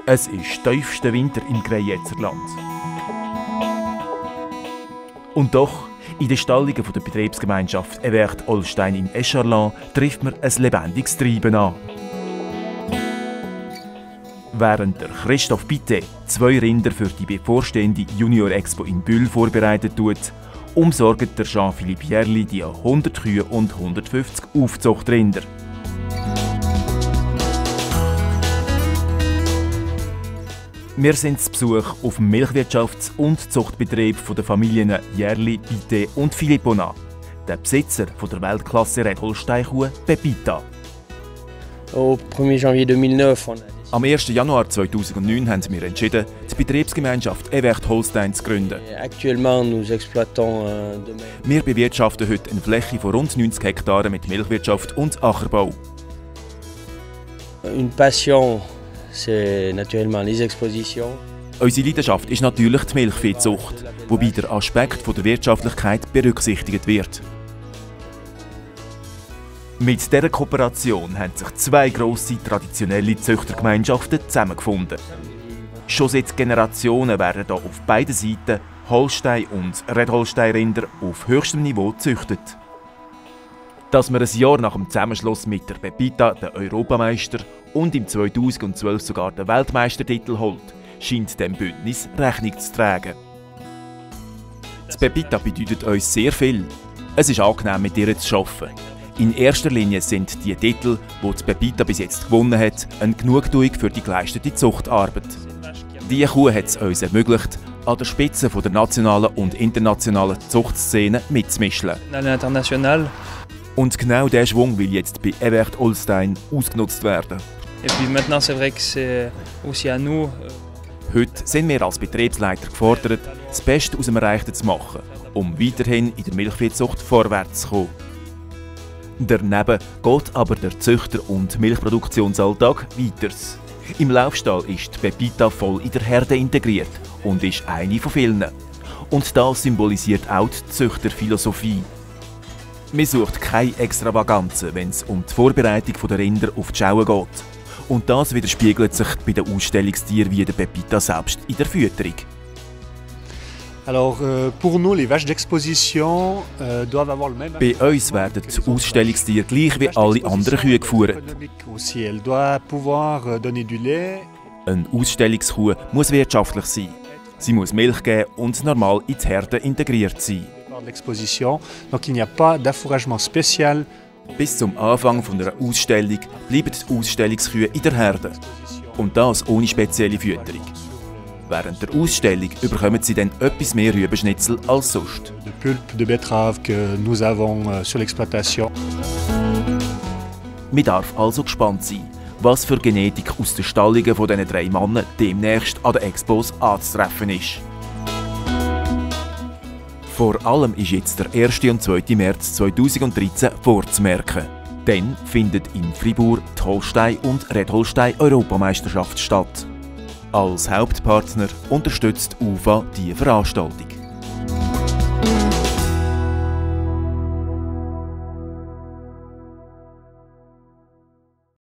Es ist tiefster Winter im Greyezerland. Und doch, in den Stallungen der Betriebsgemeinschaft Evert Holstein in Escharlan trifft man ein lebendiges Treiben an. Während der Christoph Bitte 2 Rinder für die bevorstehende Junior Expo in Bulle vorbereitet tut, umsorgt der Jean-Philippe Järli die 100 Kühe und 150 Aufzuchtrinder. Wir sind zu Besuch auf dem Milchwirtschafts- und Zuchtbetrieb der Familien Järli, Bitte und Philippona, der Besitzer der Weltklasse Red Holstein Kuh Pepita. Am 1. Januar 2009 haben wir entschieden, die Betriebsgemeinschaft Evert Holstein zu gründen. Wir bewirtschaften heute eine Fläche von rund 90 Hektaren mit Milchwirtschaft und Ackerbau. Unsere Leidenschaft ist natürlich die Milchviehzucht, wobei der Aspekt der Wirtschaftlichkeit berücksichtigt wird. Mit dieser Kooperation haben sich 2 grosse traditionelle Züchtergemeinschaften zusammengefunden. Schon seit Generationen werden hier auf beiden Seiten Holstein- und Red Holstein-Rinder auf höchstem Niveau gezüchtet. Dass man ein Jahr nach dem Zusammenschluss mit der Pepita den Europameister und im 2012 sogar den Weltmeistertitel holt, scheint dem Bündnis Rechnung zu tragen. Das Pepita bedeutet uns sehr viel. Es ist angenehm, mit ihr zu arbeiten. In erster Linie sind die Titel, die die Pepita bis jetzt gewonnen hat, eine Genugtuung für die geleistete Zuchtarbeit. Diese Kuh hat es uns ermöglicht, an der Spitze der nationalen und internationalen Zuchtszene mitzumischen. Und genau dieser Schwung will jetzt bei Evert Holstein ausgenutzt werden. Heute sind wir als Betriebsleiter gefordert, das Beste aus dem Erreichten zu machen, um weiterhin in der Milchviehzucht vorwärts zu kommen. Daneben geht aber der Züchter- und Milchproduktionsalltag weiter. Im Laufstall ist die Pepita voll in der Herde integriert und ist eine von vielen. Und das symbolisiert auch die Züchterphilosophie. Man sucht keine Extravaganzen, wenn es um die Vorbereitung der Rinder auf die Schauen geht. Und das widerspiegelt sich bei den Ausstellungstieren wie der Pepita selbst in der Fütterung. Pour nous, les vaches d'exposition doivent avoir le même. Bei uns werden die Ausstellungstiere gleich wie alle anderen Kühe geführt. Elle doit pouvoir donner du lait. Eine Ausstellungskuh muss wirtschaftlich sein. Sie muss Milch geben und normal in die Herde integriert sein. Donc il n'y a pas d'affouragement spécial. Bis zum Anfang einer Ausstellung bleiben die Ausstellungskühe in der Herde. Und das ohne spezielle Fütterung. Während der Ausstellung bekommen sie dann etwas mehr Rübenschnitzel als sonst. De pulpe de betterave que nous avons sur l'exploitation. Man darf also gespannt sein, was für Genetik aus den Stallungen von diesen 3 Männern demnächst an den Expos anzutreffen ist. Vor allem ist jetzt der 1. und 2. März 2013 vorzumerken. Dann findet in Fribourg die Holstein- und Red Holstein-Europameisterschaft statt. Als Hauptpartner unterstützt UFA die Veranstaltung.